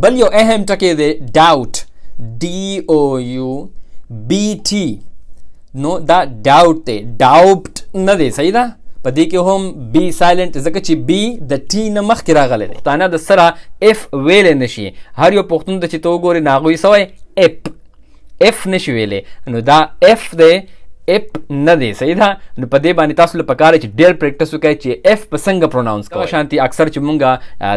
بل یو اهم ټکی دی doubt، D O U B T. نو دا doubt دی، ډاوټ نه دی. صحیح ده. په دې کې هم B silent، ځکه چې B د T نه مخکې راغلی دی. پښتانه د سره F ویلی نه شي. هر یو پښتون ته چې ته وګورې نو هغوی څه وایي؟ اپ. F نه شي ویلی، نو دا F دی، اپ نه دی. صحیح ده. نو په دې باندې تاسو له پکار چې ډېر practice وکړئ چې F په څنګه pronounce کوئ. شانتي اکثر چې مونږ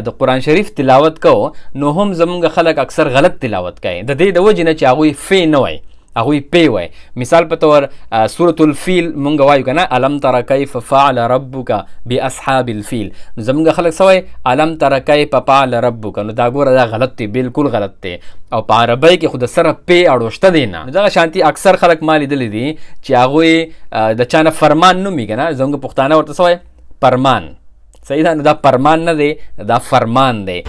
د قرآن شریف تلاوت کوو نو هم زمونږ خلک اکثر غلط تلاوت کوي، د دې د وجې نه چې هغوی فی نه وایي، هغوی پی وایي. مثال په طور سورة الفیل مونږ وایو که نه، الم تر کیف فعل ربک باصحاب الفیل. نو زمونږ خلک څه وایي؟ الم تر کیف فعل ربک. نو دا ګوره دا غلط دی، بالکل غلط دی. او په عربۍ کې خو د سره پی اړوشته دی نه. نو دغه شانتي اکثر خلک ما لیدلي دي چې هغوی د چا نه فرمان نومي که نه، زمونږ پښتانه ورته څه وایي؟ پرمان. صحیح ده. نو دا پرمان نه دی، دا فرمان دی.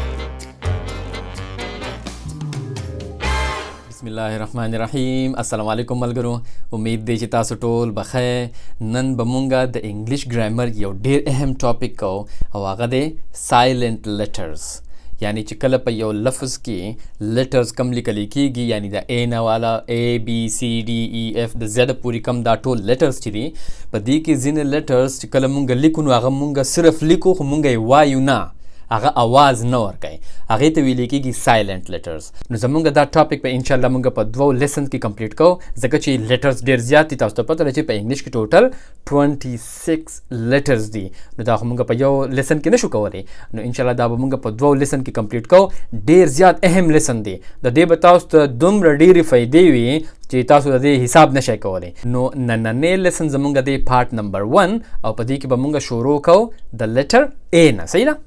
بسم الله الرحمن الرحیم. السلام علیکم ملګرو، امید دی چې تاسو ټول بخیر. نن به مونږه د English grammar یو ډیر اهم topic کوو او هغه دی silent letters، یعنی چې کله په یو لفظ کې letters کم لیکل کیږي، یعنی د A نه والا A B C D E F د Z پورې کم دا ټول letters چې دي، په دې کې ځینې letters چې کله مونږ لیکو نو هغه مونږ صرف لیکو خو مونږ یې وایو نه، هغه اواز نه ورکوي، هغې ته ویل کېږي silent letters. نو زمونږ دا topic به انشاءالله مونږ په دوو lesson کې complete کوو، ځکه چې letters ډېر زیات دي. تاسو ته پته ده چې په English کې total 26 letters دي، نو دا خو مونږ په یو lesson کې نشو کولی. نو انشاءالله دا به مونږ په دوو lesson کې complete کوو. ډېر زیات اهم lesson دی، د دې به تاسو ته دومره ډېرې فایدې وي چې تاسو د دې حساب نشئ کولی. نو نننی lesson زمونږ دی part number 1 او په دې کې به مونږ شروع کوو د letter A نه. صحیح ده.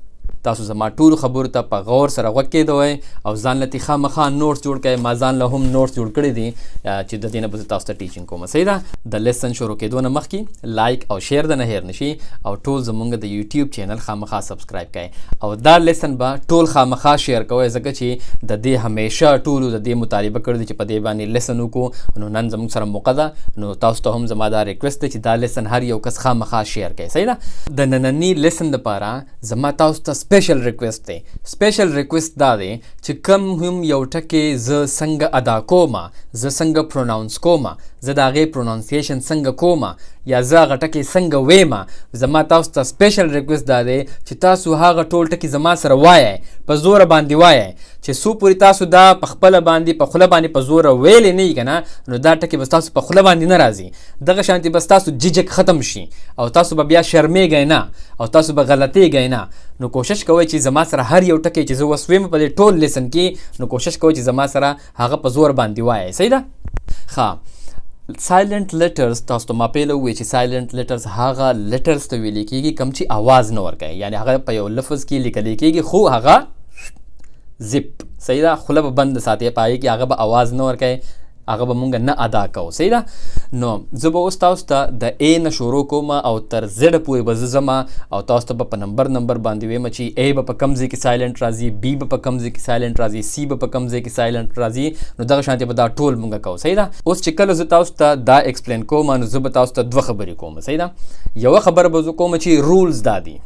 تاسو زما ټولو خبرو ته په غور سره غوږ کېدوئ او ځان له ترې خامخا notes جوړ کړئ. ما ځان له هم notes جوړ کړي دي چې د دې نه به زه تاسو ته teaching کوم. صحیح ده. د lesson شروع کېدو نه مخکې like او share د نه هېر نه شي او ټول زمونږ د YouTube channel خامخا subscribe کړئ او دا lesson به ټول خامخا share کوئ، ځکه چې د دې همیشه ټولو د دې مطالبه کړې دي چې په دې باندې lesson وکړو. نو نن زمونږ سره موقع ده، نو تاسو ته هم زما دا request دی چې دا lesson هر یو کس خامخا share کړئ. صحیح ده. د ننني lesson دپاره زما تاسو ته special request دی. special request دا دی چې کم هم یو ټکی زه څنګه ادا کوم، زه څنګه pronounce کوم، زه د هغې pronunciation څنګه کوم، یا زه هغه ټکی څنګه ویم، زما تاسو ته special request دا دی چې تاسو هغه ټول ټکي زما سره وایئ، په زوره باندې وایئ، چې څو پورې تاسو دا په خپله باندې په خوله باندې په زوره ویلی نه وي که نه، نو دا ټکی به ستاسو په خوله باندې نه راځي. دغه شانتې به ستاسو ججک ختم شي او تاسو به بیا شرمېږئ نه او تاسو به غلطېږئ نه. نو کوشش کوئ چې زما سره هر یو ټکی چې زه اوس ویم په دې ټول lesson کې، نو کوشش کوئ چې زما سره هغه په زور باندې وایئ. صحیح ده. ښه، silent letters تاسو ته ما پهله وویل چې silent letters هغه letters ته ویل کېږي کوم چې اواز نه ورکوي، یعنی هغه په یو لفظ کې لیکل کېږي خو هغه زپ. صحیح ده. خوله به بنده ساتي، په هغې کې هغه به اواز نه ورکوي، هغه به مونږ نه ادا کوو. صحیح ده. نو زه به اوس تاسو ته د A نه شروع کوم او تر Z پورې به زه ځم او تاسو ته به په نمبر نمبر باندې ویم چې A به په کوم ځای کې silent راځي، B به په کوم ځای کې silent راځي، C به په کوم ځای کې silent راځي. نو دغه شانتې به دا ټول مونږ کوو. صحیح ده. اوس چې کله زه تاسو ته دا explain کوم نو زه به تاسو ته دوه خبرې کوم. صحیح ده. یوه خبره به زه کوم چې rules دا دي،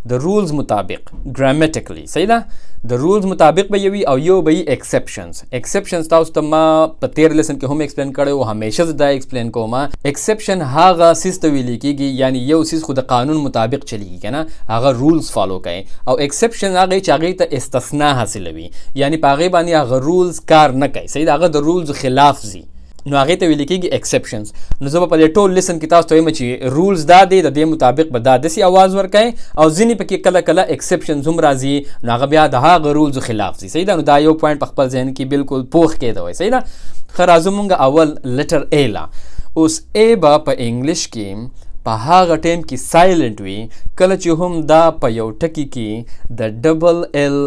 د rules مطابق grammatically. صحیح ده. د rules مطابق به یوي او یو به یي exceptions. exceptions تاسو ته ما په تیر lesson کې هم explain کړی او همیشه زه دا explain کوم. exception هغه څیز ته ویل کېږي، یعنی یو څیز خو د قانون مطابق چلیږي که نه، هغه rules follow کوي، او exception هغه چې هغې ته استثنا حاصلوي، یعنی په هغې باندې هغه rules کار نه کوي. صحیح ده. هغه د rules خلاف ځي، نو هغې ته ویل کېږي exceptions. نو زه به په دې ټول lesson کې تاسو ته وایم چې rules دا دی، د دې مطابق به دا داسې اواز ورکوي او ځینې پکې کله کله exceptions هم راځي، نو هغه بیا د هغه rules خلاف ځي. صحیح ده. نو دا یو point په خپل ذهن کې بالکل پوخ کېدوئ. صحیح ده. ښه، راځو مونږ اول letter A لا. اوس A به په English کې په هغه ټایم کې silent وي کله چې هم دا په یو ټکي کې د double L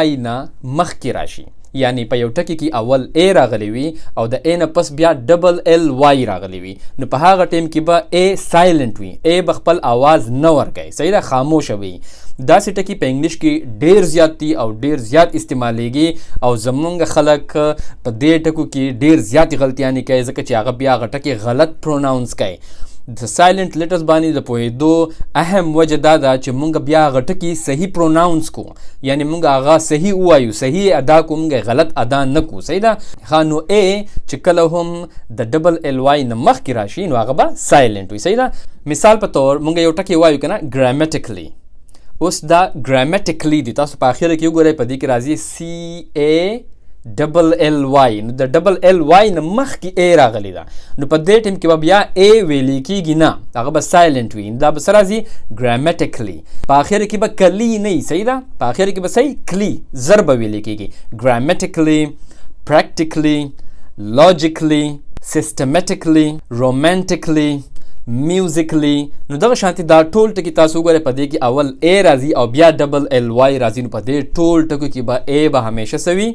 Y نه مخکې راشي، یعنی په یو ټکي کې اول A راغلی وي او د A نه پس بیا double L Y راغلی وي، نو په هغه ټایم کې به A silent وي، A به خپل اواز نه ورکوي. صحیح ده. خاموشه وي. داسې ټکي په English کې ډیر زیات دي او ډیر زیات استعمالیږي او زمونږ خلک په دې ټکو کې ډیر زیاتې غلطیانې کوي، ځکه چې هغه بیا هغه ټکي غلط pronounce کوي. د silent letters باندې د پوهېدو اهم وجه دا ده چې مونږ بیا هغه ټکي صحیح pronounce کو، یعنی مونږ هغه صحیح ووایو، صحیح ادا کو، مونږ غلط ادا نه کو. صحیح ده. ښه، نو A چې کله هم د double L Y نه مخکې راشي نو هغه به silent وي. صحیح ده. مثال په تور مونږ یو ټکی وایو که نه، grammatically. اوس دا grammatically دی، تاسو په اخره کې وګورئ په دې کې راځي C A double L Y، نو د double L Y نه مخکې A راغلی ده، نو په دې ټیم کې به بیا A ویلی کېږي نه، هغه به silent وي. دا به څه راځي؟ grammatically. په اخره کې به کلی نه وي. صحیح ده، په اخره کې به صحیح کلی زر به ویلی کېږي. grammatically، practically، logically، systematically، romantically، musically. نو دغه شانتي دا ټول ټکي تاسو وګورئ، په دې کې اول A راځي او بیا double L Y راځي، نو په دې ټول ټکو کې به A به همیشه څه وي؟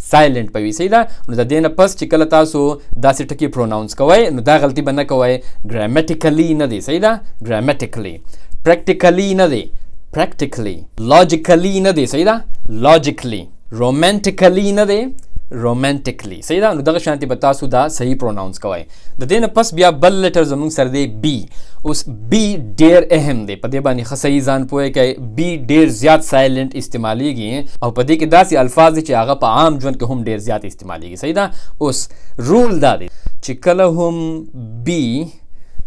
silent به وي. صحیح ده. نو د دې نه پس چې کله تاسو داسې ټکي pronounce کوئ نو دا غلطي به نه کوئ. grammatically نه دی. صحیح ده، grammatically. practically نه دی، practically. logically نه دی. صحیح ده، logically. romantically نه دی، romantically. صحیح ده. نو دغه شانتي به تاسو دا صحیح pronounce کوئ. د دې نه پس بیا بل letter زموږ سره دی B. اوس B ډیر اهم دی، په دې باندې ښه صحیح ځان پوه کړئ. B ډیر زیات silent استعمالیږي او په دې کې داسې الفاظ دي چې هغه په عام ژوند کې هم ډیر زیات استعمالیږي. صحیح ده. اوس rule دا دی چې کله هم B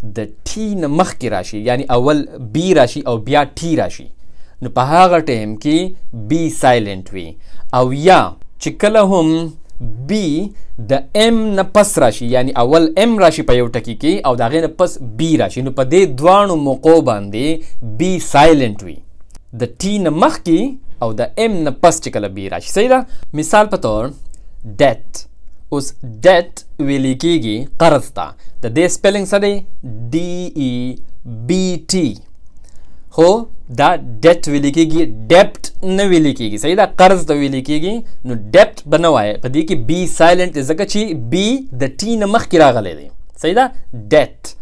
د T نه مخکې راشي، یعنی اول B راشي او بیا T راشي، نو په هغه ټایم کې B silent وي. او یا چې کله هم B د M نه پس راشي، یعنی اول M راشي په یو ټکي کې او د هغې نه پس B راشي، نو په دې دواړو موقعو باندې B silent وي، د T نه مخکې او د M نه پس چې کله B راشي. صحیح ده. مثال په طور debt. اوس debt ویلی کېږي قرض ته. د دې spelling څه دی؟ D E B T. خو دا debt ویل کېږي، debt نه ویل کېږي. صحیح ده، قرض ته ویل کېږي، نو debt به نه وایې. په دې کې B silent دی ځکه چې B د T نه مخکې راغلی دی. صحیح ده، debt.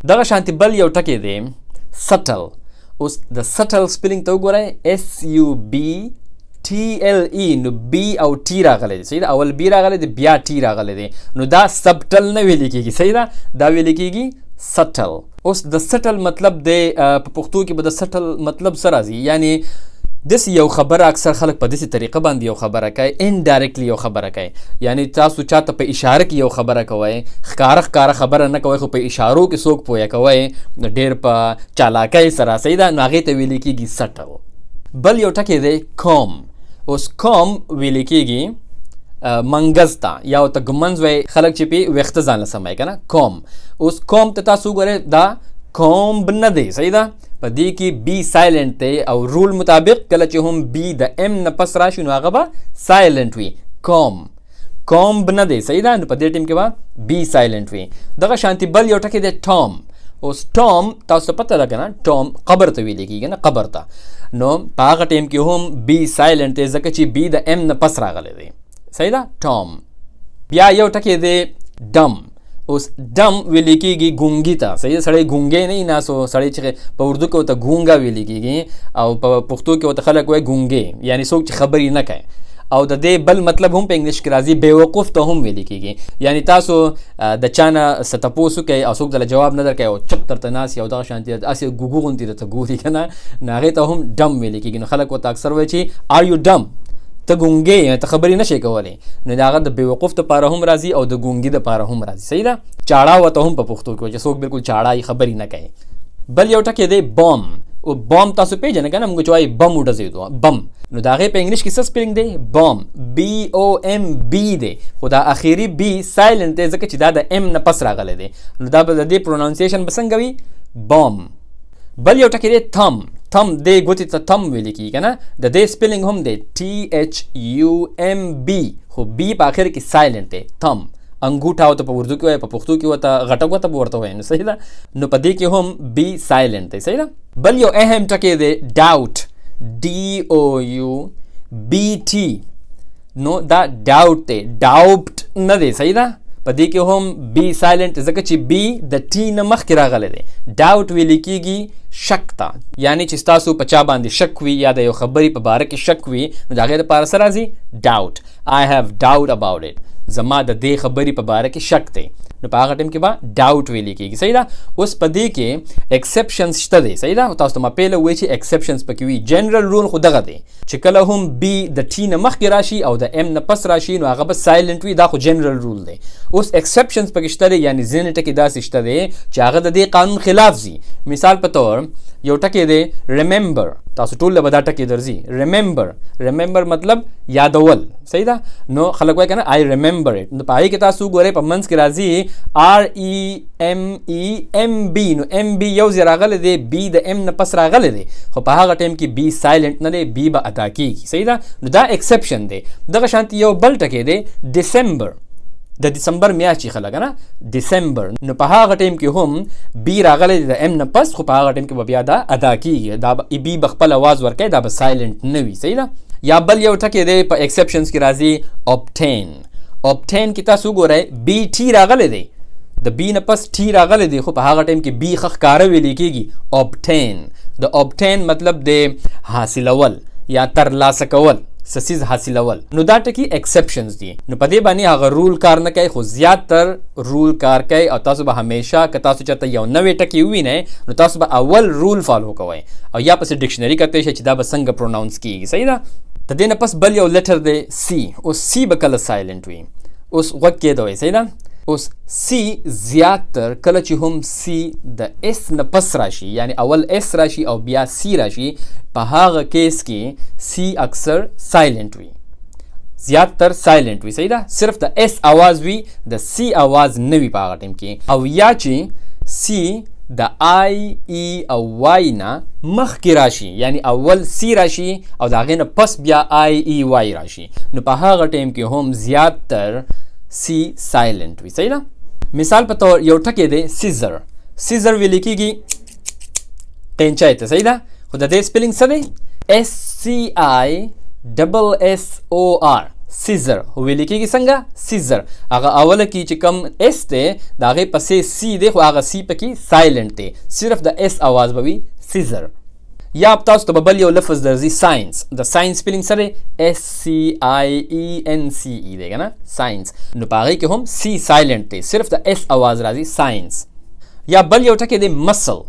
دغه شانتې بل یو ټکی دی subtle. اوس د subtle spelling ته وګورئ، S U B T L E، نو B او T راغلی دی. صحیح ده، اول B راغلی دی بیا T راغلی دی، نو دا subtle نه ویل کېږي. صحیح ده، دا ویل کېږي subtle. اوس د subtle مطلب دی، په پښتو کې به د subtle مطلب څه راځي؟ یعنی داسې یو خبره اکثر خلک په داسې طریقه باندې یو خبره کوي، indirectly یو خبره کوي، یعنی تاسو چاته په اشاره کې یو خبره کوئ، ښکاره ښکاره خبره نه کوئ، خو په اشارو کې څوک پوهه کوئ ډېر په چالاکۍ سره. صحیح ده، نو هغې ته ویل کېږي subtle. بل یو ټکی دی comb. اوس comb ویل کېږي منګز ته یا ورته ګمنز وایي خلک چې پې ویښته ځان له سموي که نه، comb. اوس comb ته تاسو وګورئ، دا comb نه دی. صحیح ده، په دې کې B silent دی او rule مطابق کله چې هم B د M نه پس راشي نو هغه به silent وي. comb، comb نه دی. صحیح ده، نو په دې ټیم کې به B silent وي. دغه شانتي بل یو ټکی دی tomb. اوس tomb تاسو ته پته ده که نه، tomb قبر ته ویل کېږي نه، قبر ته. نو په هغه ټیم کې هم B silent دی ځکه چې B د M نه پس راغلی دی. صحیح ده، tomb. بیا یو ټکی دی dumb. اوس dumb ویل کېږي ګونګي ته. صحیح ده، سړی ګونګی نه وي ناسو، سړی چې په اردو کې ورته ګونګا ویل کېږي او په پښتو کې ورته خلک وایي ګونګی، یعنی څوک چې خبرې نه کوي. او د دې بل مطلب هم په انګلیش کې راځي، بیوقوف ته هم ویل کېږي. یعنی تاسو د چا نه څه تپوس وکړئ او څوک درله جواب نه درکوي او چپ درته ناست او دغه شانتې هسې ګوګو غوندې درته ګوري که نه، نو هغې ته هم dumb ویل کېږي. نو خلک ورته اکثر وایي چې are you dumb، ته ګونګی یې، ته خبرې نه شې کولی. نو د هغه د بیوقوف دپاره هم راځي او د ګونګي دپاره هم راځي. صحیح ده، چاړه ورته هم په پښتو کې وایي چې څوک بالکل چاړه یې خبرې نه کوي. بل یو ټکی دی bomb. او bomb تاسو پېژنئ که نه، موږ چې وایي بم وډزېدو، بم. نو د هغې په انګلیش کې څه spelling دی؟ bomb، B O M B دی، خو دا اخري B silent دی ځکه چې دا د M نه پس راغلی دی. نو دا به د دې pronunciation به څنګه وي؟ bomb. بل یو ټکی دی thumb. thumb دې ګوتې ته thumb ویل کېږي که نه، د دې spelling هم دی T H U M B، خو B په آخر کې silent دی. thumb انګوټه ورته په اردو کې وایي، په پښتو کې ورته غټه ګوته به ورته وایي. نو صحیح ده، نو په دې کې هم B silent دی. صحیح ده. بل یو اهم ټکی دی doubt، D O U B T. نو دا doubt دی، doubt نه دی. صحیح ده، په دې کې هم B silent ځکه چې B د T نه مخکې راغلی دی. doubt ویل کېږي شک ته، یعنی چې ستاسو په چا باندې شک وي یا د یو خبرې په باره کې شک وي، نو د هغې دپاره څه راځي؟ doubt. I have doubt about it. زما د دې خبرې په باره کې شک دی، نو په هغه ټایم کې به ډاوټ ویل کېږي، صحیح ده. اوس په دې کې ایکسپشنز شته دی، صحیح ده. تاسو ته ما پهله وویل چې ایکسپشنز پکې وي. جنرال رول خو دغه دی چې کله هم بي د ټي نه مخکې راشي او د ایم نه پس راشي نو هغه به سایلنټ وي، دا خو جنرال رول دی. اوس ایکسپشنز پکې شته دی، یعنی ځینې ټکي داسې شته دی چې هغه د دې قانون خلاف ځي. مثال په تور یو ټکی دی ریممبر، تاسو ټول له به دا ټکی درځي. ریممبر، ریممبر مطلب یادول، صحیح ده. نو خلک وایي که نه آی ریممبر اټ، نو په هغې کې تاسو وګورئ په منځ کې راځي آر ای ایم ای ایم بی، نو ایم بی یو ځای راغلی دی، بی د ایم نه پس راغلی دی، خو په هغه ټایم کې بی سایلنټ نه دی، بی به ادا کیږي، صحیح ده. نو دا ایکسپشن دی. دغه شانتي یو بل ټکی دی دسمبر، د دسمبر میاشت چې خلک نه دسمبر، نو په هغه ټایم کې هم بی راغلی دی د ایم نه پس، خو په هغه ټایم کې به بیا دا ادا کیږي، دا به بی به خپل اواز ورکوي، دا به سایلنټ نه وي، صحیح ده. یا بل یو ټکی دی په ایکسپشنز کې راځي اوبټین. اوبټین کې تاسو وګورئ بی ټي راغلی دی، د بی نه پس ټي راغلی دی، خو په هغه ټایم کې بی ښه ښکاره ویل کېږي اوبټین. د اوبټین مطلب دی حاصلول یا ترلاسه کول، څه څیز حاصلول. نو دا ټکي ایکسپشنز دي، نو په دې باندې هغه رول کار نه کوي، خو زیات تر رول کار کوي. او تاسو به همیشه که تاسو چېرته یو نوی ټکی ووینئ نو تاسو به اول رول فالو کوئ او یا پسې ډکشنري کتی شئ چې دا به څنګه پروناونس کیږي، صحیح ده. د دې نه پس بل یو لیټر دی سی. اوس سی به کله سایلنټ وي؟ اوس غوږ کېدوئ، صحیح ده. اوس سی زیات تر کله چې هم سی د اس نه پس راشي، یعنی اول اس راشي او بیا سی راشي، په هغه کیس کې سی اکثر سایلنټ وي، زیات تر سایلنټ وي، صحیح ده. صرف د اس اواز وي، د سی اواز نه وي په هغه ټایم کې. او یا چې سی د آی ای او وای نه مخکې راشي، یعنی اول سی راشي او د هغې نه پس بیا آی ای وای راشي، نو په هغه ټایم کې هم زیات تر سی سایلنټ وي، صحیح ده. مثال په تور یو ټکی دی سیزر. سیزر ویل کېږي قینچۍ ته، صحیح ده. خو د دې سپیلینګ څه دی؟ اس سی آی ډبل اس او آر، سیزر. خو ویل کېږي څنګه؟ سیزر. هغه اوله کې چې کوم اس دی د هغې پسې سی دی، خو هغه سی پکې سایلنټ دی، صرف د اس اواز به وي سیزر. یا تاسو ته به بل یو لفظ درځي ساینس. د ساینس سپیلینګ څه دی؟ اس سی آی ای ان سی ای دی که نه، ساینس. نو په هغې کې هم سی سایلنټ دی، صرف د اس اواز راځي ساینس. یا بل یو ټکی دی مسل،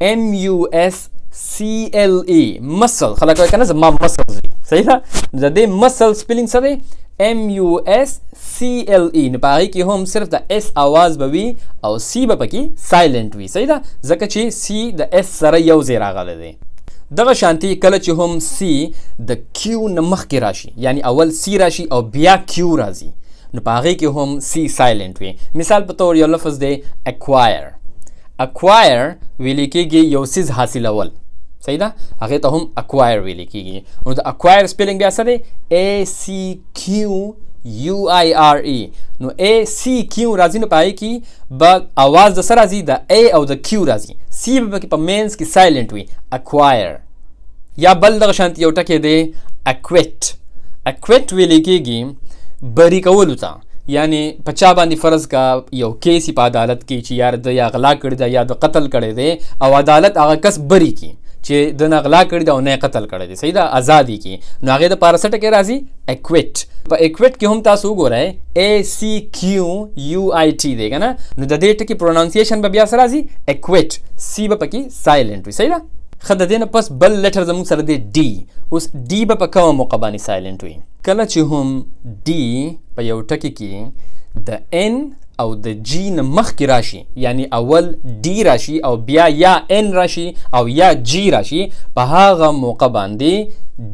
ایم یو اس سی ال ای، مسل. خلک وایي که نه زما مسلز دي، صحیح ده. د دې مسل سپیلینګ څه دی؟ ایم یو اس سی ال ای. نو په هغې کې هم صرف د اس اواز به وي او سی به پکې سایلنټ وي، صحیح ده، ځکه چې سی د اس سره یو ځای راغلی دی. دغه شانتي کله چې هم سی د کیو نه مخکې راشي، یعنی اول سی راشي او بیا کیو راځي، نو په هغې کې هم سی سایلنټ وي. مثال په طور یو لفظ دی اکوایر. اکوایر ویل کېږي یو څیز حاصلول، صحیح ده، هغې ته هم اکوایر ویل کېږي. نو د اکوایر سپیلینګ بیا څه دی؟ ای سی کیو یو آی آر ای. نو ای سی کیو راځي، نو په هغې کې به اواز د څه راځي؟ د ای او د کیو راځي، سی به پکې په منځ کې سایلنټ وي، اکوایر. یا بل دغه شانتي یو ټکی دی اکویټ. اکویټ ویل کېږي بری کولو ته، یعنی په چا باندې فرض کا یو کیس په عدالت کې چې یار د یا غلا کړې ده یا د قتل کړی دی، او عدالت هغه کس بری کی چې د نه غلا کړې ده او نه قتل کړی دی، صحیح ده، ازادي کی، نو هغې دپاره څه ټکی راځي؟ اکویټ. په اکویټ کې هم تاسو وګورئ ای سی کیو یو آی ټي دی که نه، نو د دې ټکي پروناونسیشن به بیا څه راځي؟ اکویټ، سی به پکې سایلنټ وي، صحیح ده. ښه، د دې نه پس بل لیټر زموږ سره دی ډي. اوس ډي به په کومه موقع باندې سایلنټ وي؟ کله چې هم ډي په یو ټکي کې د ان او د جی نه مخکې راشي، یعنی اول ډي راشي او بیا یا ان راشي او یا جی راشي، په هغه موقع باندې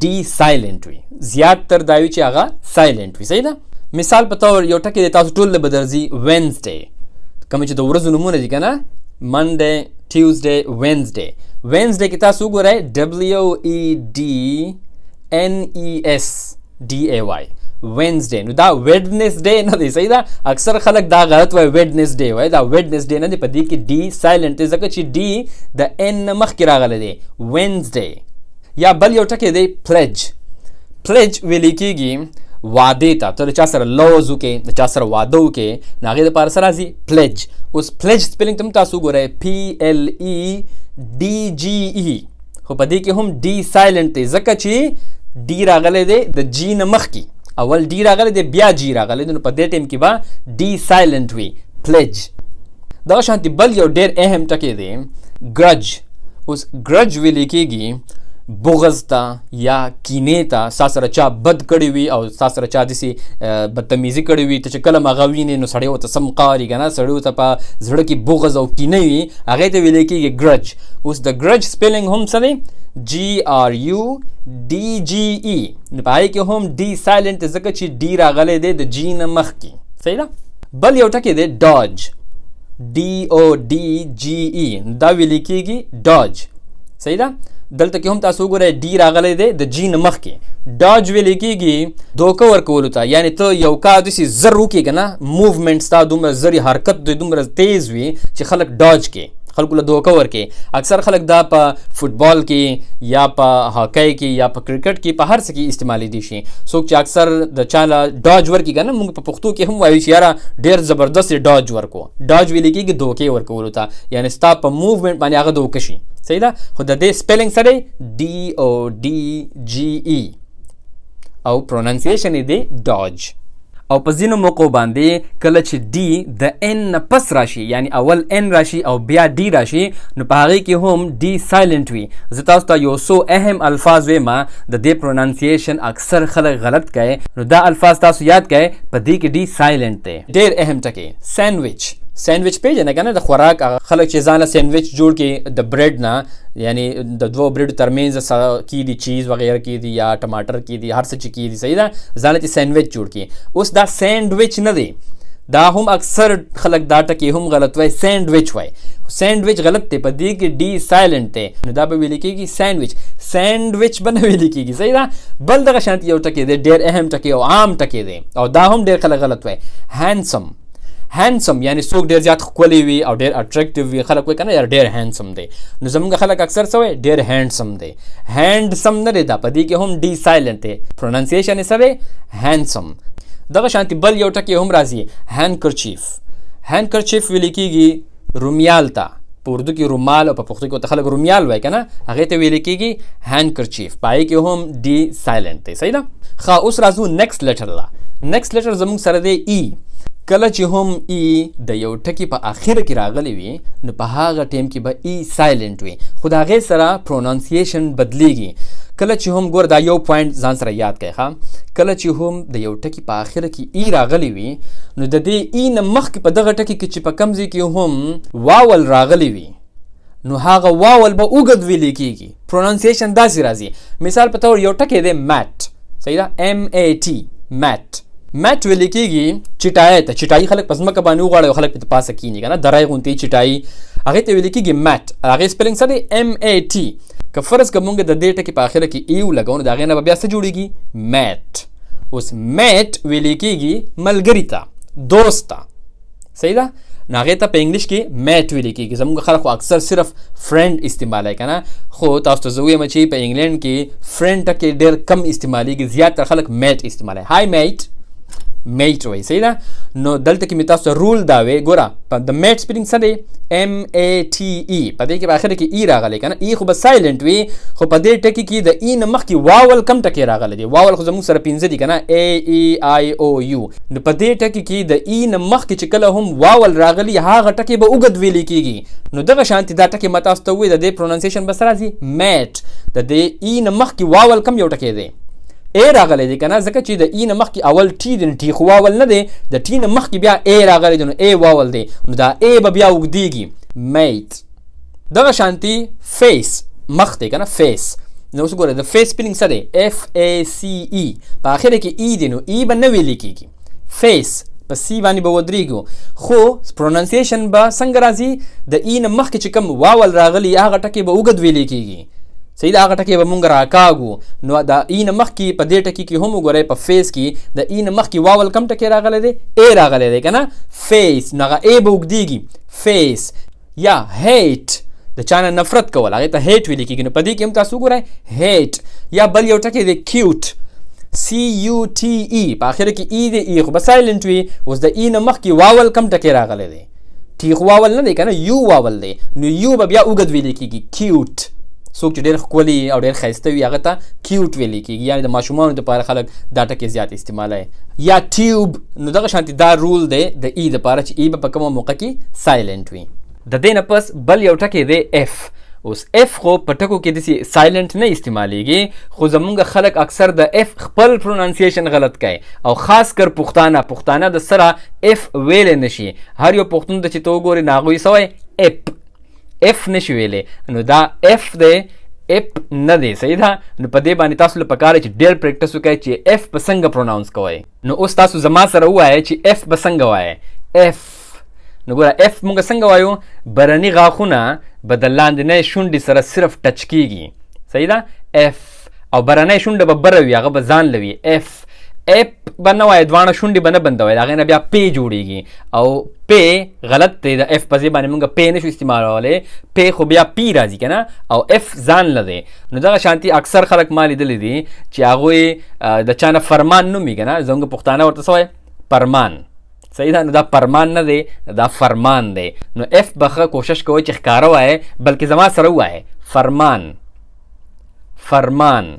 ډي سایلنټ وي، زیات تر دا وي چې هغه سایلنټ وي، صحیح ده. مثال په طور یو ټکی دی تاسو ټول له به درځي وینزډے، کوم چې د ورځو نومونه دي که نه، منډے، ټیوزډے، وینزډے. وینزډے کې تاسو وګورئ ډبلیو ای ډي ان ای اس ډي ای وای، وینزډے. نو دا ویډنسډے نه دی، صحیح ده. اکثر خلک دا غلط وایي، ویډنسډے وایي، دا ویډنسډے نه دی، په دې کې ډي سایلنټ دی ځکه چې ډي د ان نه مخکې راغلی دی، وینزډے. یا بل یو ټکی دی پلج. پلج ویل کېږي وعدې ته، ته د چا سره لوز وکړې، د چا سره واده وکړې، نو هغې دپاره څه راځي؟ پلج. اوس پلج سپیلینګ ته هم تاسو وګورئ پی ال ای ډي جی ای، خو په دې کې هم ډي سایلنټ دی ځکه چې ډي راغلی دی د جی نه مخکې اول ډي راغلی دی بیا جی راغلی دی، نو په دې ټایم کې به ډي سایلنټ وي، پلیج. دغه شانتې بل یو ډېر اهم ټکی دی ګرج. اوس ګرج ویل کېږي بغض ته یا کینې ته. ستا سره چا بد کړی وي او ستا سره چا داسې بدتمیزي کړې وي، ته چې کله هغه وینې نو سړی ورته سم قاري که نه، سړی ورته په زړه کې بغض او کینه وي، هغې ته ویل کېږي ګرج. اوس د ګرج سپیلینګ هم څه دی؟ جی آر یو ډي جی ای. نو په هغې کې هم ډي سایلنټ دی ځکه چې ډي راغلی دی د جی نه مخکې. صحیح ده. بل یو ټکی دی ډاج، ډي او ډي جی ای، دا ویل کېږي ډاج. صحیح ده. دلته کې هم تاسو وګورئ ډي راغلی دی د جی نه مخکې. ډاج ویل کېږي دوکه ورکولو ته، یعنې ته یو کار داسې زر وکړې که نه، موومنټ ستا دومره زر، حرکت دی دومره تیز وي چې خلک ډاج کې، خلکو له دوکه ورکړي. اکثر خلک دا په فوټبال کې یا په هاکۍ کې یا په کرکټ کې په هر څه کې استعمالېدی شي. څوک چې اکثر د چا له ډاج ورکړي که نه، موږ په پښتو کې هم وایو چې یاره ډېر زبردست یې ډاج ورکو. ډاج ویل کېږي دوکې ورکولو ته، یعنې ستا په موومنټ باندې هغه دوکه شي. صحیح ده. خو د دې سپیلینګ سره ډي او ډي جي ای او پروننسیشن یې دی ډاج. او په ځینو موقعو باندې کله چې ډي د ان نه پس راشي، یعنی اول ان راشي او بیا ډي راشي، نو په هغې کې هم ډي سایلنټ وي. زه تاسو ته یو څو اهم الفاظ وایم، د دې پروننسیشن اکثر خلک غلط کوي، نو دا الفاظ تاسو یاد کړئ، په دې کې ډي سایلنټ دی. ډېر اهم ټکی ساندویچ. ساندویچ پیژنې که نه؟ د خوراک هغه خلک چې ځان له ساندویچ جوړ کړي د برډ نه، یعنی د دوو برډو ترمنځ کیدي، چیز وغیره کیدي یا ټماټر کیدي، هر څه چې کیدي، صحیح ده، ځان له چې ساندویچ جوړ کړي. اوس دا ساندویچ نه دی، دا هم اکثر خلک دا ټکی هم غلط وایي، ساندویچ وایي. ساندویچ غلط دی، په دې کې ډي سایلنټ دی، نو دا به ویل کېږي ساندویچ، ساندویچ به نه ویل کېږي. صحیح ده. بل دغه شانتې یو ټکی دی، ډېر اهم ټکی او عام ټکی دی، او دا هم ډېر خلک غلط وایي، هینډسم. هینډسم یعنی څوک ډېر زیات ښکلی وي او ډېر اټریکټیو وي، خلک وایي که نه یار ډېر هینډسم دی، نو زموږ خلک اکثر څه وایي؟ ډېر هینډسم دی. هینډسم نه دی دا، په دې کې هم ډي سایلنټ دی، پروننسیشن یې څه دی؟ هینډسم. دغه شانتې بل یو ټکی هم راځي، هینډکرچیف. هینډکرچیف ویل کېږي رومیال ته، په اردو کې رومال او په پښتو کې ورته خلک رومیال وایي که نه، هغې ته ویل کېږي هینډکرچیف، په هغې کې هم ډي سایلنټ دی. صحیح ده. ښه اوس راځو نیکسټ لیټر له. نیکسټ لیټر زموږ سره دی ای. کله چې هم ای د یو ټکي په اخر کې راغلی وي، نو په هغه ټایم کې به ای سایلنټ وي، خو د هغې سره پروننسیشن بدلیږي. کله چې هم ګوره دا یو پوینټ ځان سره یاد کړئ، ښه، کله چې هم د یو ټکي په اخر کې ای راغلی وي، نو د دې ای نه مخکې په دغه ټکي کې چې په کوم ځای کې هم واول راغلی وي، نو هغه واول به اوږد ویل کېږي، پروننسیشن داسې راځي. مثال په طور یو ټکی دی میټ، صحیح ده، ایم ای ټي، میټ. میټ ویل کېږي چټایۍ ته، چټایي خلک په ځمکه باندې وغواړي او خلک پرې پاسه کښېني که نه، دری غوندې چټایي، هغې ته ویل کېږي میټ. هغې سپیلینګ څه دی؟ ایم ای ټي. که فرض که مونږ د دې ټکي په اخره کې ای ولګوو، نو د هغې نه به بیا څه جوړېږي؟ میټ. اوس میټ ویل کېږي ملګري ته، دوست ته، صحیح ده. نو هغې ته په انګلیش کې میټ ویل کېږي. زموږ خلک خو اکثر صرف فرند استعمالوي که نه، خو تاسو ته زه ووایم چې په انګلینډ کې فرند ټکی ډېر کم استعمالېږي، زیاتره خلک میټ استعمالوي. های میټ، میټ وایي، صحیح ده. نو دلته کې مې تاسو ته رول دا وی، ګوره د میټ سپیلینګ څه دی؟ ایم ای ټي ای. په دې کې په اخر کې ای راغلی که نه، ای خو به سایلنټ وي، خو په دې ټکي کې د ای نه مخکې واول کم ټکی راغلی دی. واول خو زموږ سره پنځه دي که نه، ای ای آی او یو. نو په دې ټکي کې د ای نه مخکې چې کله هم واول راغلی، هغه ټکی به اوږد ویل کېږي. نو دغه شانتې دا ټکی ما تاسو ته وویل، د دې پروننسیشن به څه راځي؟ میټ. د دې ای نه مخکې واول کم یو ټکی دی، ای راغلی دی که نه، ځکه چې د ای نه مخکې اول ټي دی، نو ټي خو واول نه دی، د ټي نه مخکې بیا ای راغلی دی، نو ای واول دی، نو دا ای به بیا اوږدېږي، میټ. دغه شانتې فیس، مخ دی که نه، فیس. نو اوس وګوره د فیس سپیلینګ څه دی؟ اف ای سی ای. په اخره کې ای دی، نو ای به نه ویل کېږي، فیس په سی باندې به ودرېږو، خو پروننسیشن به څنګه راځي؟ د ای نه مخکې چې کوم واول راغلی، هغه ټکی به اوږد ویل کېږي، صحیح ده. هغه ټکی به مونږ راکاږو. نو د ای نه مخکې په دې ټکي کې هم وګورئ، په فیس کې د ای نه مخکې واول کم ټکی راغلی دی؟ ای راغلی دی که نه، فیس. نو هغه ای به اوږدېږي، فیس. یا هیټ، د چا نه نفرت کول، هغې ته هیټ ویل کېږي. نو په دې کې هم تاسو وګورئ هیټ. یا بل یو ټکی دی کیوټ، سی یو ټي ای. په اخر کې ای دی، ای خو به سایلنټ وي. اوس د ای نه مخکې واول کم ټکی راغلی دی؟ ټي خو واول نه دی که نه، یو واول دی، نو یو به بیا اوږد ویل کېږي، کیوټ. څوک چې ډېر ښکلي او ډېر ښایسته وي هغه ته cute ویل کېږي، یعنې د ماشومانو دپاره خلک دا ټکی زیات استعمالوي. یا tube. نو دغه شانتې دا rule دی د E دپاره چې E به په کومه موقع کې silent وي. د دې نه پس بل یو ټکی دی F. اوس F خو په ټکو کې داسې silent نه استعمالیږي، خو زمونږ خلک اکثر د F خپل pronunciation غلط کوي، او خاص کر پښتانه د سره F ویلی نشي. هر یو پښتون ته چې ته وګورې نو هغوی څه وایي؟ اپ، F نشي ویلی. نو دا F دی، اپ نه دی، صحیح ده. نو په دې باندې تاسو له پکار چې ډېر practice وکړئ چې F په څنګه pronounce کوئ. نو اوس تاسو زما سره ووایئ چې F به څنګه وایئ؟ F. نو ګوره F مونږ څنګه وایو؟ برني غاښونه به د لاندینۍ شونډې سره صرف touch کیږي، صحیح ده. F، او برنۍ شونډه به بره وي، هغه به ځان له وي. F، اپ به نه وایې، دواړه شونډې به نه بندوي، د هغې نه بیا پی جوړیږي، او پی غلط دی. د F په ځای باندې مونږ پی نشو استعمالولی، پی خو بیا پی راځي که نه، او F ځان له دی. نو دغه شانتي اکثر خلک ما لیدلي دي چې هغوی د چا نه فرمان نومي که نه، زموږ پښتانه ورته څه وایي؟ پرمان، صحیح ده. نو دا پرمان نه دی، دا فرمان دی. نو F به ښه کوشش کوئ چې ښکاره وایې، بلکې زما سره ووایې فرمان، فرمان.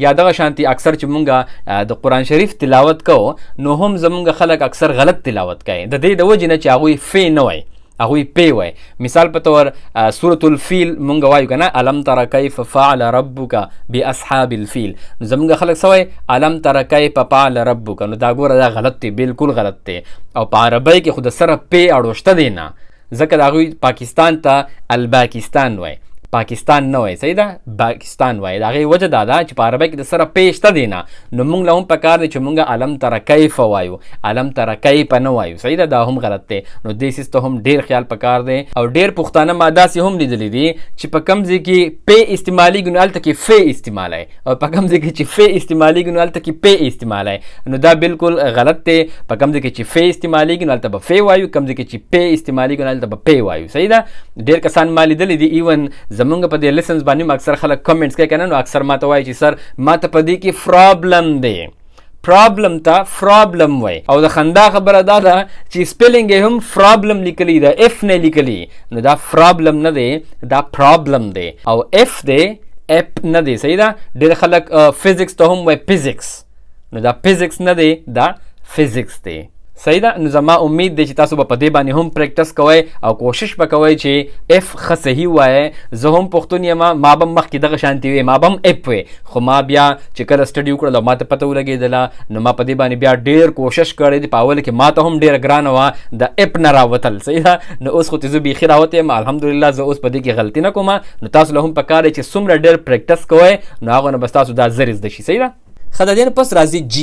یا دغه شانتي اکثر چې مونږ د قرآن شریف تلاوت کوو نو هم زمونږ خلک اکثر غلط تلاوت کوي، د دې د وجې نه چې هغوی فی نه وایي، هغوی پی وایي. مثال په طور سورة الفیل مونږ وایو که نه، الم تر کیف فعل ربک باصحاب الفیل. نو زمونږ خلک څه وایي؟ الم تر کیف فعل ربک. نو دا ګوره دا غلط دی، بالکل غلط دی. او په عربۍ کې خو د سره پی اړو شته دی نه، ځکه د هغوی پاکستان ته الباکستان وایي، پاکستان نه وایي، صحیح ده، باکستان وایي. د هغې وجه دا ده چې په عربۍ کې د سره پی شته دی نه. نو مونږ له هم پکار دی چې مونږ الم تر کیف وایو، الم تر کیف نه وایو، صحیح ده، دا هم غلط دی. نو دې څیز ته هم ډېر خیال پکار دی. او ډېر پښتانه ما داسې هم لیدلي دي چې په کوم ځای کې پی استعمالیږي نو هلته کې فی استعمالوي، او په کوم ځای کې چې فی استعمالیږي نو هلته کې پی استعمالوي. نو دا بالکل غلط دی. په کوم ځای کې چې فی استعمالیږي نو هلته به فی وایو، کوم ځای کې چې پی استعمالیږي نو هلته به پی وایو، صحیح ده. ډېر کسان ما لیدلي دي، even زمونږ په دې lessons باندې هم اکثر خلک comments کوي که نه، نو اکثر ما ته وایي چې سر ما ته په دې کې problem دی، problem ته فرابلم وایي. او د خندا خبره دا ده چې spelling یې هم فرابلم لیکلی ده، F نه لیکلی. نو دا فرابلم نه دی، دا problem دی، او F دی، اپ نه دی، صحیح ده. ډېر خلک physics ته هم وایي پیزکس، نو دا پیزکس نه دی، دا physics دی، صحیح ده. نو زما امید دی چې تاسو به په دې باندې هم practice کوئ او کوشش به کوئ چې F ښه صحیح ووایئ. زه هم پښتون یم، ما به هم مخکې دغه شانتې وې، ما به هم اپ وې، خو ما بیا چې کله study وکړله او ما ته پته ولګېدله، نو ما په دې باندې بیا ډېر کوشش کړی دی. په اوله کې ما ته هم ډېره ګرانه وه د اپ نه راوتل، صحیح ده. نو اوس خو چې زه بیخي راوتی یم الحمدلله، زه اوس په دې کې غلطي نه کوم. نو تاسو له هم پکار دی چې څومره ډېر practice کوئ نو هغه نه به ستاسو دا زر زده شي، صحیح ده. ښه، د دې نه پس راځي G.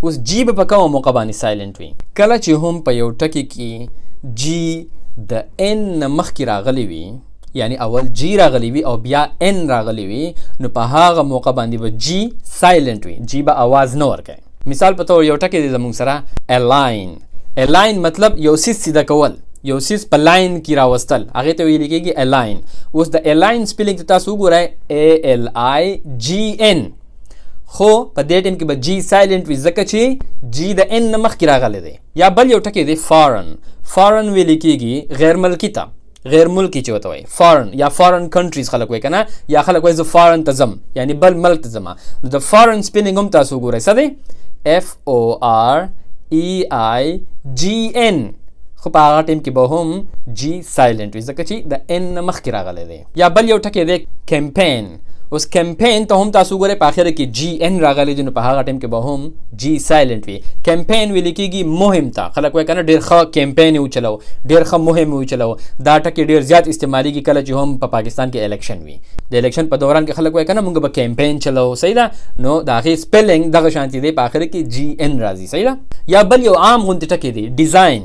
اوس G به په کومه موقع باندې silent وي؟ کله چې هم په یو ټکي کې G د N نه مخکې راغلی وي، یعنی اول G راغلی وي او بیا N راغلی وي، نو په هغه موقع باندې به G silent وي، G به اواز نه ورکوي. مثال په طور یو ټکی دی زموږ سره align. Align مطلب یو څیز سیده کول، یو څیز په line کې راوستل، هغې ته ویل کېږي align. اوس د align spelling ته تاسو وګورئ، A L I G N، خو په دې ټیم کې به G silent وي ځکه چې G د N نه مخکې راغلی دی. یا بل یو ټکی دی foreign. Foreign ویل کېږي غیر ملکي ته، غیر ملکی چې ورته وایي foreign، یا foreign countries خلک وایي که نه، یا خلک وایي زه foreign ته ځم، یعنی بل ملک ته ځم. نو د foreign spelling هم تاسو وګورئ څه دی؟ F O R E I G N، خو په هغه ټیم کې به هم G silent وي ځکه چې د N نه مخکې راغلی دی. یا بل یو ټکی دی کمپین. اوس کمپین ته هم تاسو وګورئ په اخره کې G N راغلی دی، نو په هغه ټیم کې به هم G silent وي. کمپین ویل کېږي مهم ته، خلک وایي که نه ډېر ښه کمپین یې وچلو، ډېر ښه مهم یې وچلو. دا ټکی ډېر زیات استعمالیږي کله چې هم په پاکستان کې election وي، د election په دوران کې خلک وایي که نه موږ به کمپین چلو، صحیح ده. نو د هغې spelling دغه شانتې دی، په اخره کې G N راځي، صحیح ده. یا بل یو عام غوندې ټکی دی design.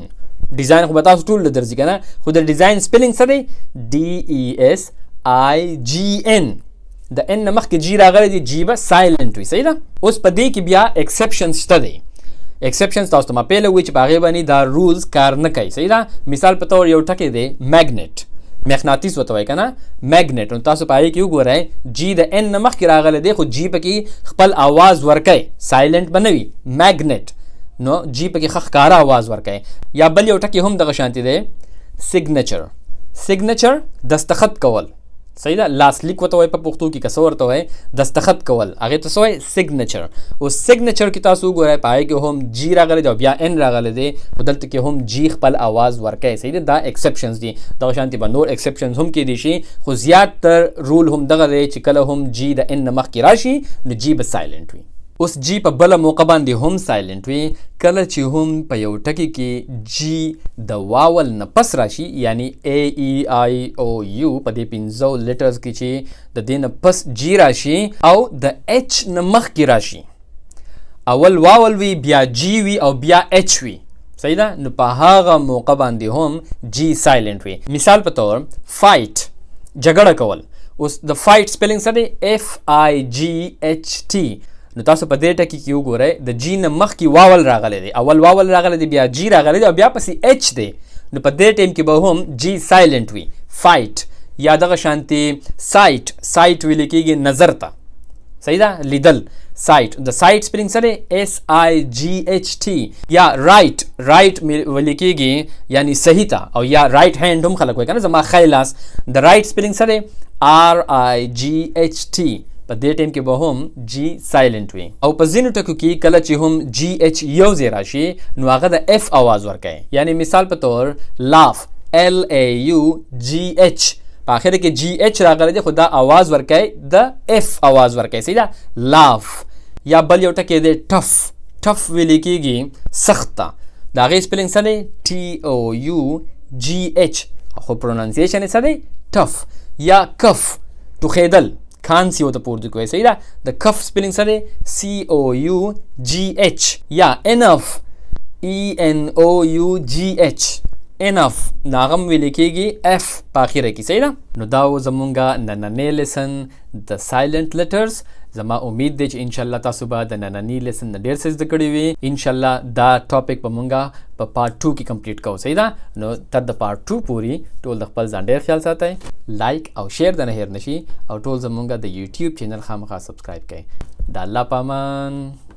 Design خو به تاسو ټول له درځي که نه، خو د design spelling څه دی؟ D E S I G N، د N نه مخکې G راغلی دی، G به silent وي، صحیح ده. اوس په دې کې بیا exceptions شته دی. Exceptions تاسو ته ما پهله وویل چې په هغې باندې دا rules کار نه کوي، صحیح ده. مثال په طور یو ټکی دی magnet، مقناطیس ورته وایي که نه، magnet. نو تاسو په هغې کې وګورئ G د N نه مخکې راغلی دی، خو G پکې خپل اواز ورکوي، silent به نه وي، magnet، نو G پکې ښه ښکاره اواز ورکوي. یا بل یو ټکی هم دغه شانتې دی signature. Signature دستخط کول، صحیح ده، لاسلیک ورته وایي په پښتو کې، که څه ورته وایي، دستخط کول هغې ته څه وایي؟ signature. اوس signature کې تاسو وګورئ، په هغې کې هم G راغلی دی او بیا N راغلی دی، خو دلته کې هم G خپل اواز ورکوي. صحیح ده، دا exceptions دي. دغه شانتې به نور exceptions هم کېدی شي، خو زیاتر rule هم دغه دی چې کله هم G د N نه مخکې راشي نو G به silent وي. اوس G په بله موقع باندې هم silent وي، کله چې هم په یو ټکي کې G د vowel نه پس راشي، یعنی A E I O U په دې پنځو letters کې چې د دې نه پس G راشي او د H نه مخکې راشي، اول vowel وي، بیا G وي او بیا H وي. صحیح ده، نو په هغه موقع باندې هم G silent وي. مثال په تور fight، جګړه کول. اوس د fight spelling څه دی؟ F I G H T. نو تاسو په دې ټکي کې وګورئ، د G نه مخکې vowel راغلی دی، اول vowel راغلی دی، بیا G راغلی دی او بیا پسې H دی، نو په دې ټایم کې به هم G silent وي، fight. یا دغه شانتې sight، sight ویل کېږي نظر ته. صحیح ده، لیدل، sight. د sight spelling څه دی؟ S I G H T. یا right، right ویل کېږي یعنی صحیح ته، او یا right hand هم خلک وایي که نه، زما ښی لاس. د right spelling څه دی؟ R I G H T. په دې ټایم کې به هم G silent وي. او په ځینو ټکو کې کله چې هم G H یو ځای راشي نو هغه د F اواز ورکوي، یعنی مثال په تور laugh، L A U G H، په اخر کې G H راغلی دی خو دا اواز ورکوي، د F اواز ورکوي. صحیح ده، laugh. یا بل یو ټکی دی tough، tough ویل کېږي سخت ته. د هغې spelling څه دی؟ T O U G H، خو pronunciation یې څه دی؟ tough. یا cough، ټوخېدل، کانسي ورته پورته کوي. صحیح ده، د cough spelling څه دی؟ C O U G H. یا enough، E N O U G H، enough، نو هغه هم ویل کېږي F په اخره کې. صحیح ده، نو دا و زمونږ نننی lesson د silent letters. زما امید دی چې انشاءالله تاسو به د ننني lesson نه ډېر څه زده کړي وي. انشاءالله دا topic به مونږه په part 2 کې complete کوو. صحیح ده، نو تر د part 2 پورې ټول د خپل ځان ډېر خیال ساتئ، like او share د نه هېر نشي، او ټول زمونږ د یوټیوب channel خامخا subscribe کړئ. د الله په امان.